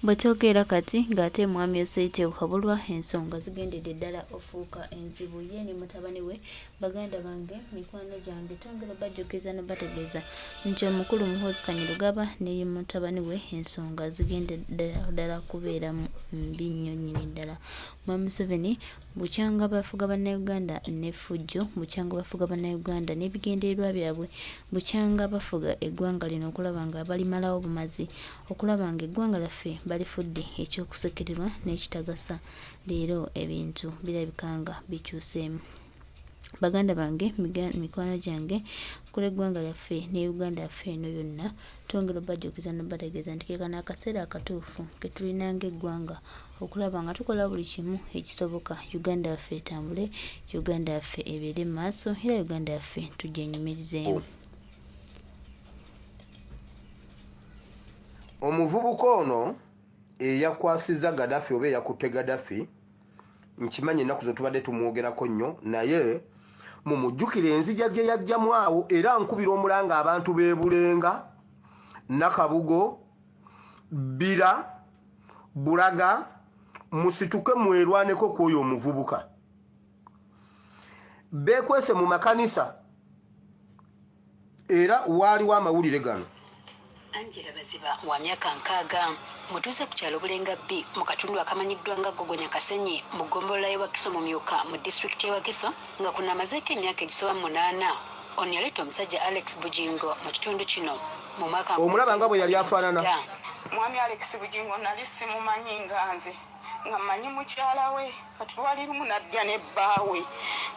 Bwe twogera kati ng'ate Mwami Oseite Buhabulwa ensonga zigendedde ddala ofuuka enzibu ye ne mutabani we. Baganda bange, mikwano gyange, twongera obajjukiza n'obategeeza nti omukulu Muhoozi Kainerugaba ne mutabani we ensonga zigendedde ddala kubeera mbi nnyo nnyini ddala. Mwami Museveni bukyanga bafuga Bannayuganda n'effujjo, bukyanga bafuga Bannayuganda n'ebigendererwa byabwe, bukyanga bafuga eggwanga lino okulaba nga balimalawo bumazi, okulaba ng'eggwanga lyaffe balifudde eky'okusekererwa n'ekitagasa. Leero ebintu birabika nga bikyuseemu. Baganda bange, mikwano gyange, ku lw'eggwanga lyaffe ne Uganda yaffe eno yonna, twongera obajjukiza n'obategeeza nti ke kano akaseera akatuufu ke tulina ng'eggwanga okulaba nga tukola buli kimu ekisoboka Uganda yaffe etambule, Uganda yaffe ebeere mu maaso era Uganda yaffe tugyenyumirizeemu. Omuvubuka ono eyakwasizza Gaddafi oba eyakutte Gaddafi nkimanyi ennaku zino tubadde tumwogerako nnyo naye mumujjukire enzija gye yajjamu awo era nkubira omulanga abantu b'e Bulenga, Nakabugo, Bbira, Bulaga musituke mwerwaneko ku oyo omuvubuka. Beekwese mu makanisa era waaliwo amawulire gano. Angela Baziba wa myaka 60 mutuuze ku kyalo Bulenga B mu katundu akamanyiddwa nga Gogonya Kasenyi mu ggombolola y'e Wakiso mu Myuka mu disitulikiti y'e Wakiso nga kuno amazeeko emyaka egisoba mu 8. Ono yaleeta omusajja Alex Bugingo mu kitundu kino mu mwaka Omulaba nga bwe yali afaanana. Mwami Alex Bugingo nali simumanyi nga nze nga mmanyi mukyala we kati lwali lumu najja ne bbaawe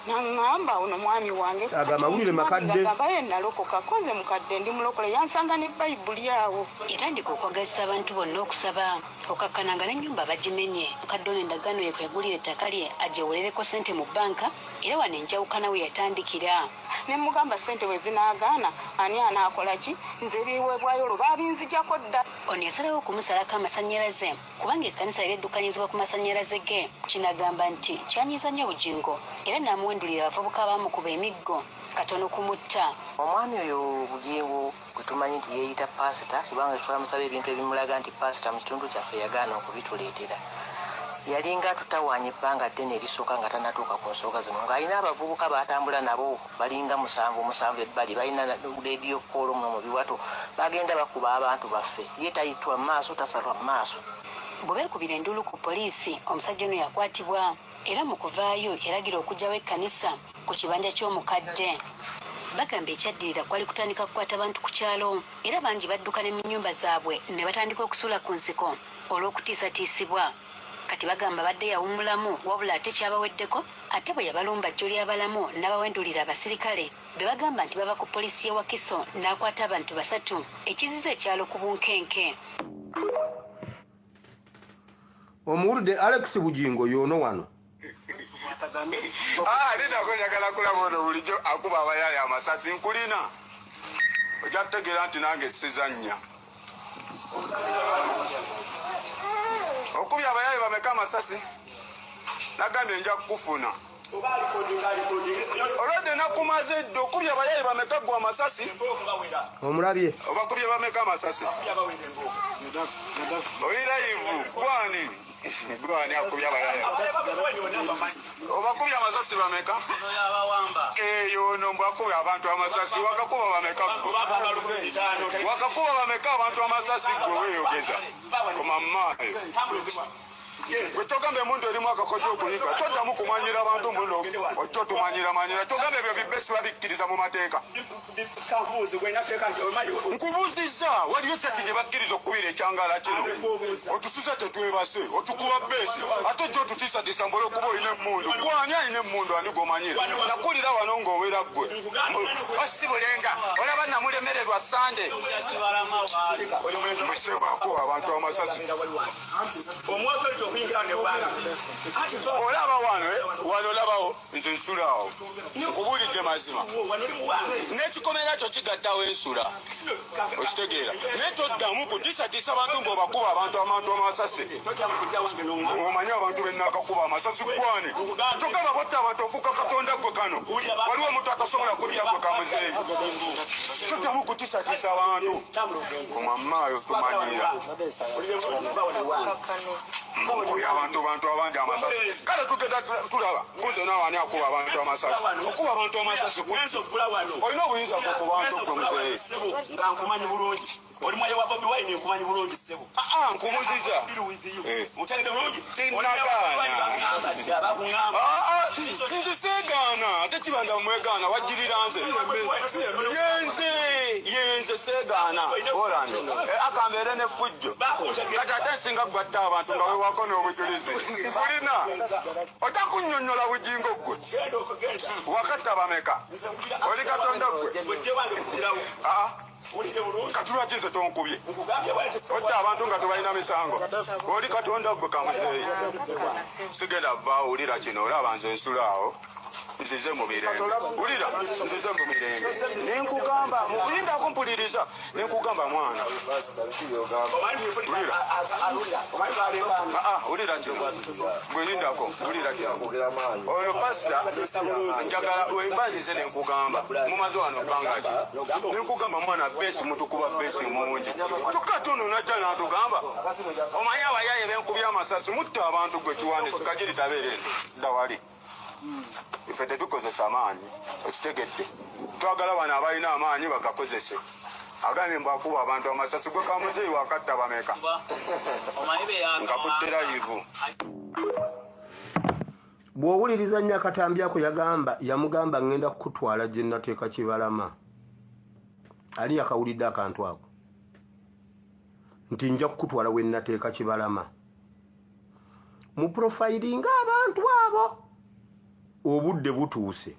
naŋŋamba ono mwami wange. Ago amawulire makadde. Gamba ye nalokoka ko nze mukadde ndi mulokole yansanga ne bayibuli awo. Yatandika okwagazisa abantu bonna okusaba okakkana nga n'ennyumba bagimenye. Mukadde ono endagaano ye kwegulira ettaka lye agyewolereko ssente mu bbanka era wano enjawukana we yatandikira. Ne mmugamba ssente bwe zinaagaana ani anaakola ki nze ebiweebwayo olwo baabinzigyako dda. Ono yasalawo okumusalako amasannyalaze kubanga ekkanisa yali eddukanyizibwa ku masannyalaze ge. Kino agamba nti kyanyiiza nnyo Bugingo era n'amuwendulira abavubuka abaamukuba emiggo katono kumutta. Omwami oyo Bugingo gwe tumanyi nti yeeyita paasita kubanga twamusaba ebintu ebimulaga nti paasita mu kitundu kyaffe yagaana okubituleetera. Yalinga atutawaanya ebbanga ddene erisooka nga tannatuuka ku nsonga zino ng'alina abavubuka b'atambula nabo balinga musanvu musanvu ebbali balina leediyo koolo muno mu biwato bagenda bakuba abantu baffe ye tayitwa mu maaso tasalwa mu maaso. Bwe beekubira enduulu ku poliisi, omusajja ono yakwatibwa era mu kuvaayo yalagira okuggyawo ekkanisa ku kibanja ky'omukadde. Bagamba ekyaddirira kwali kutandika kukwata bantu ku kyalo era bangi badduka ne mu nnyumba zaabwe ne batandika okusula ku nsiko olw'okutiisatiisibwa. Kati bagamba abadde yawummulamu wabula ate kyabaweddeko ate bwe yabalumba Jjolyabalamu n'abawendulira abasirikale be bagamba nti bava ku poliisi y'e Wakiso n'akwata abantu basatu ekiziza ekyalo ku bunkenke. Omuwulidde Alex Bugingo yoono wano. Ah, linako njagala kulaba ono bulijjo akuba abayaaya amasasi nkulina ojja kutegeera nti nange sizannya okubya abayaye bameka amasasi nagambye nja kukufuna olwedde nakumaze dda okubya abayaye bameka gwe amasasi omulabye obakubye bameka amasasi oli layivu gwani gwani akubye abayaye obakubye amasasi bameka eyo ono mbu akubye abantu amasasi wakakuba bameka wakakuba bameka abantu amasasi gwe weyogeza koma maayo gwe kyogamba emundu erimu akakozi okuyiga toddamu kumanyira abantu mbuno ojja otumanyira manyira kyogamba ebyo bibesi babikkiriza mu mateeka nkubuuzizza waliyo sati gye bakkiriza okukubira ekyangala kino otusuze tetwebase otukuba beesi ate ojja otutiisatiisa mbu olwokuba olina emmundu gwe ani alina emmundu ani gw'omanyira nakulira wano ng'owera ggwe osi bulenga olaba namulemererwa sande musebako abantu amasasi olaba wano eh? wano olabawo nze nsula awo nkubuulidde mazima n'ekikomera kyo kigattawo ensula okitegeera naye toddamu kutiisatiisa bantu ng'obakuba abantu amantu amasasi omanyi abantu benakakuba amasasi gwani togamba botta abantu ofuuka katonda gwe kano waliwo omuntu atasobola kutta gwe kamuzeeyi. Toddamu kutiisatiisa abantu. Kumamaayo tumanyira. Oyo abantu bantu abandi amasasi. Kale tugenda tulaba. Kunze naawe ani akuba abantu amasasi? Okuba abantu amasasi olina obuyinza ku bantu gwe muzeeyi. Nga nkumanyi bulungi. Oli mwaye wa Bobi Wine nkumanyi bulungi ssebo. Ah, nkubuziza. Mutegedde bulungi. Sinnagaana. Nze seegaana ate kibanda mwegaana wajjirira nze. Yenze yenze seegaana. Olande akambeere n'effujjo. Kati ate nsinga gwatta abantu nga weewako n'obujulizi. Nkulina. Ojja kunnyonnyola Bugingo ggwe. Wakatta bameka. Oli Katonda ggwe. Kati lwaki nze tonkubye? Otta abantu nga tebalina misango. Oli Katonda ggwe kamuzeeyi. Sigenda vvaawo wulira kino olaba nze nsula awo. Nzize mu mirembe. Wulira nzize mu mirembe. Ne nkugamba lindako mpuliriza. Ne nkugamba mwana. Wulira. Wulira kino. Gwe lindako wulira kino. Ono pasita njagala wemba nzize ne nkugamba. Mumaze wano bbanga ki? Ne nkugamba mwana besi mutukuba besi mungi. Kyokka ate ono najja n'atugamba omanyi abayaaye benkubye amasasi mutta abantu gwe kiwani kagiri tabeere dda wali. Ife tetukozesa amaanyi okitegedde. Twagala bano abalina amaanyi bagakozese. Agambye mbu akuba abantu amasasi gwe kamuzeeyi wakatta bameka. Nkakuttira yivu. Bw'owuliriza nnyo akatambi ako yagamba yamugamba ngenda kukutwala gye nateeka Kibalama. Ali yakawulidde akantu ako nti nja kukutwala we nateeka Kibalama. Mu profilinga abantu abo obudde butuuse.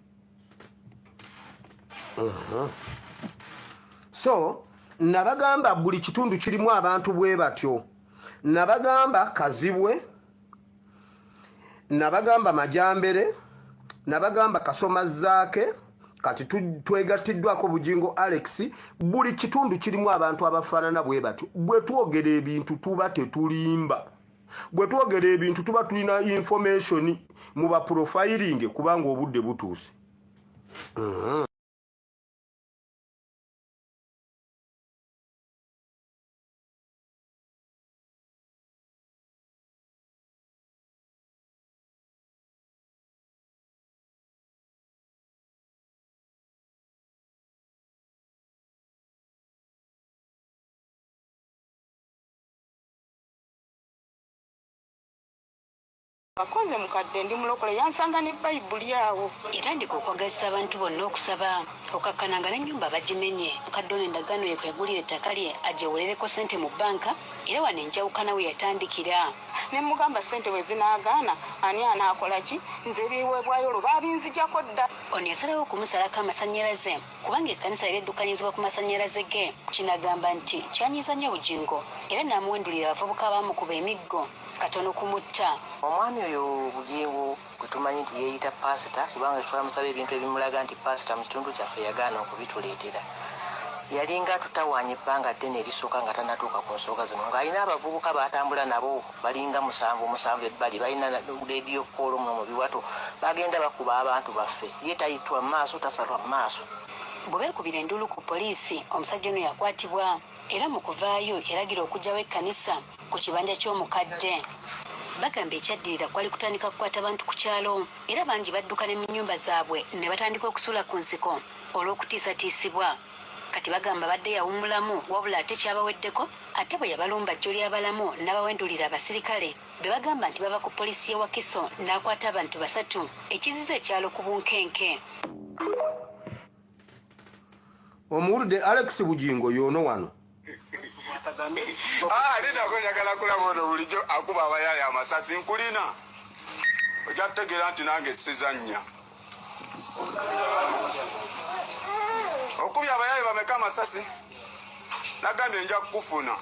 So nabagamba buli kitundu kirimu abantu bwe batyo. Nabagamba Kazibwe, nabagamba Majambere, nabagamba Kasoma Zaake, kati twegattiddwako Bugingo Alex. Buli kitundu kirimu abantu abafaanana bwe batyo. Bwe twogera ebintu tuba tetulimba. Bwe twogera ebintu tuba tulina information mu ba profiling kubanga obudde butuuse. Bakonze mukadde ndi mulokole yansanga ne Bayibuli awo. Yatandika okwagazisa abantu bonna okusaba okakkananga n'ennyumba bagimenye. Mukadde ono endagaano ye kwegulira ettaka lye agyewolereko ssente mu bbanka era wano enjawukana we yatandikira. Ne mugamba ssente bwe zinaagaana ani anaakola ki? Nze ebiweebwayo olwo baabinzigyako dda. Ono yasalawo okumusalako amasannyalaze kubanga ekkanisa yali eddukanyizibwa ku masannyalaze ge. Kino agamba nti kyanyiiza nnyo Bugingo era n'amuwendulira abavubuka abaamukuba emiggo katono kumutta. Omwami oyo Bugingo gwe tumanyi nti yeeyita paasita kubanga twamusaba ebintu ebimulaga nti paasita mu kitundu kyaffe yagaana okubituleetera. Yalinga atutawaanya ebbanga ddene erisooka nga tannatuuka ku nsonga zino ng'alina abavubuka baatambula nabo balinga musanvu musanvu ebbali balina leediyo koolo muno mu biwato bagenda bakuba abantu baffe ye tayitwa mu maaso tasalwa mu maaso. Bwe beekubira enduulu ku poliisi omusajja ono yakwatibwa era mu kuvaayo yalagira okuggyawo ekkanisa ku kibanja ky'omukadde. Bagamba ekyaddirira kwali kutandika kukwata bantu ku kyalo era bangi badduka ne mu nnyumba zaabwe ne batandika okusula ku nsiko olw'okutiisatiisibwa. Kati bagamba badde yawummulamu wabula ate kyabaweddeko ate bwe yabalumba jjo ly'abalamu n'abawendulira abasirikale be bagamba nti bava ku poliisi y'e Wakiso n'akwata abantu basatu ekiziza ekyalo ku bunkenke. Omuwulidde Alex Bugingo y'ono wano. Linako njagala kulaba ono bulijjo akuba abayaaye amasasi nkulina. Ojja kutegeera nti nange sizannya. Okubye abayaaye bameka amasasi? Nagambye nja kukufuna.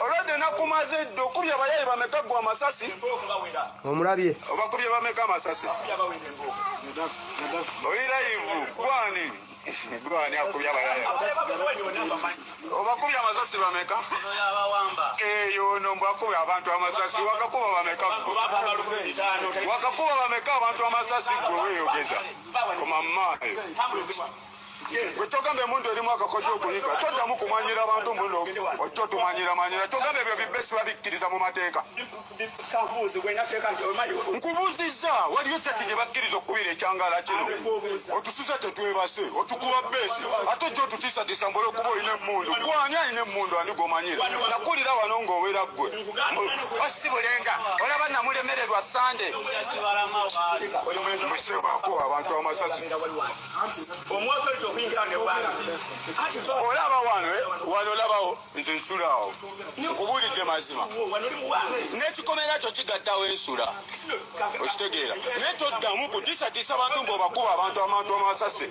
Olwedde nakumaze dda okubye abayaaye bameka ggwe amasasi? Omulabye. Obakubye bameka amasasi? Oli live gwani? Gwani akubye abayaaye? Obakubye amasasi bameka? Eyo ono mbu akubye abantu amasasi wakakuba bameka ggwe? Wakakuba bameka abantu amasasi ggwe weeyogeza? Koma mmaayo. Gwe kyogamba emundu erimu akakojo okuyiga toddamu kumanyira abantu mbuno ojja otumanyiramanyira kyogamba ebyo bibesi babikkiriza mu mateeka. Nkubuuzizza waliyo sati gye bakkiriza okukubira ekyangala kino otusuza tetwebase otukuba beesi ate ojja otutiisatiisa mbu olwokuba olina emmundu gwe ani alina emmundu ani gw'omanyira nakulira wano ng'owera ggwe osibulenga olaba namulemererwa sande musebwako abantu amasasi olaba wano eh? wano olabawo nze nsula awo nkubuulidde mazima n'ekikomera kyo kigattawo ensula okitegeera naye toddamu kutiisatiisa bantu ng'obakuba abantu amantu amasasi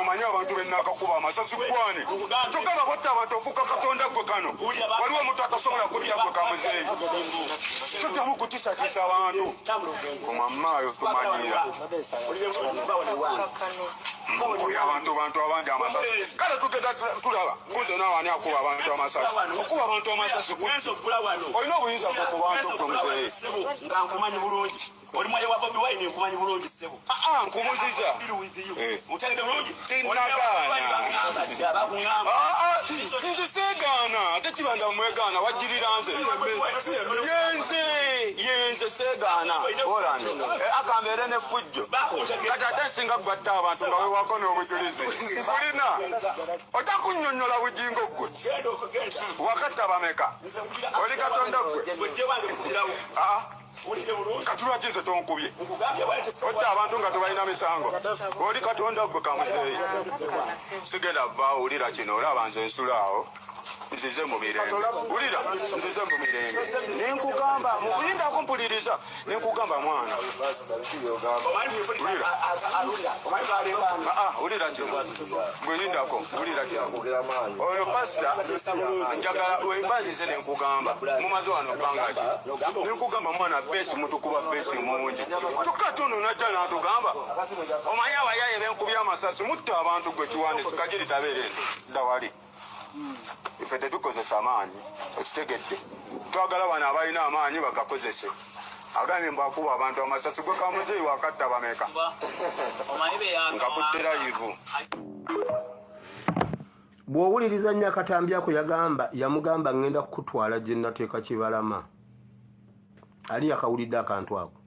omanyi abantu benakakuba amasasi gwani togamba botta abantu ofuuka katonda gwe kano waliwo omuntu atasobola kudda gwe kamuzeeyi toddamu kutiisatiisa abantu kumamaayo tumanyira Oyo abantu bantu abandi amasasi kale tugenda tulaba kunze naawe ani akuba abantu amasasi okuba abantu amasasi olina obuyinza gwe ku bantu gwe muzeeyi nga nkumanyi bulungi oli mwaye wa Bobi Wine nkumanyi bulungi ssebo ah, ah, nkubuziza eh. mutegede bulungi tinagaana ah, ah, nze seegaana ate kibanda mwegaana wajjirira nze yenze yenze seegaana olandi eh, akambeere ne fujjo kati ate nsinga gwatta abantu nga wewako n'obujulizi nkulina ojja kunnyonnyola bugingo ggwe wakatta bameka oli katonda ggwe ah, kati lwaki nze tonkubye otta abantu nga tebalina misango oli katonda ggwe kamuzeeyi sigenda vaawo wulira kino olaba nze nsula awo nzize mu mirembe wulira nzize mu mirembe nenkugamba lindako mpuliriza nenkugamba mwana ah, ah, wulira kino gwe lindako wulira kino ono pasita njagala wemba nzize nenkugamba mumaze wano bbanga ki nenkugamba mwana besi mutukuba besi mungi kyokka ate ono najja natugamba omanyi abayaye benkubye amasasi mutta abantu gwe kiwandisi kagiri tabeere dawali ife tetukozesa maanyi okitegedde twagala bano abalina amaanyi bagakozese agambye mbu akuba abantu amasasi gwe kamuzeeyi wakatta bameka nkakuttera yivu bw'owuliriza nnyo akatambi ako yagamba yamugamba ŋŋenda kukutwala gye nateeka kibalama ali yakawulidde akantu ako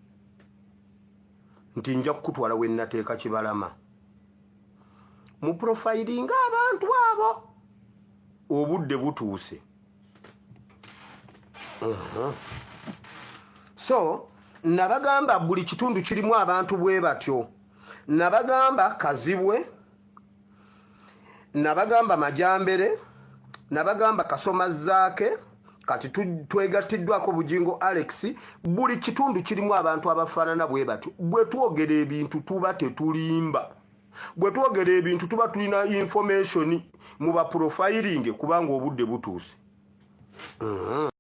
nti nja kukutwala we nateeka kibalama mu profilinga abantu abo obudde butuuse uh-huh. so nabagamba buli kitundu kirimu abantu bwe batyo nabagamba kazibwe nabagamba majambere nabagamba kasoma zaake kati twegattiddwako bugingo alex buli kitundu kirimu abantu abafaanana bwe batyo bwe twogera ebintu tuba tetulimba bwe twogera ebintu tuba tulina information mu baprofiling kubanga obudde butuuse. Mm -hmm.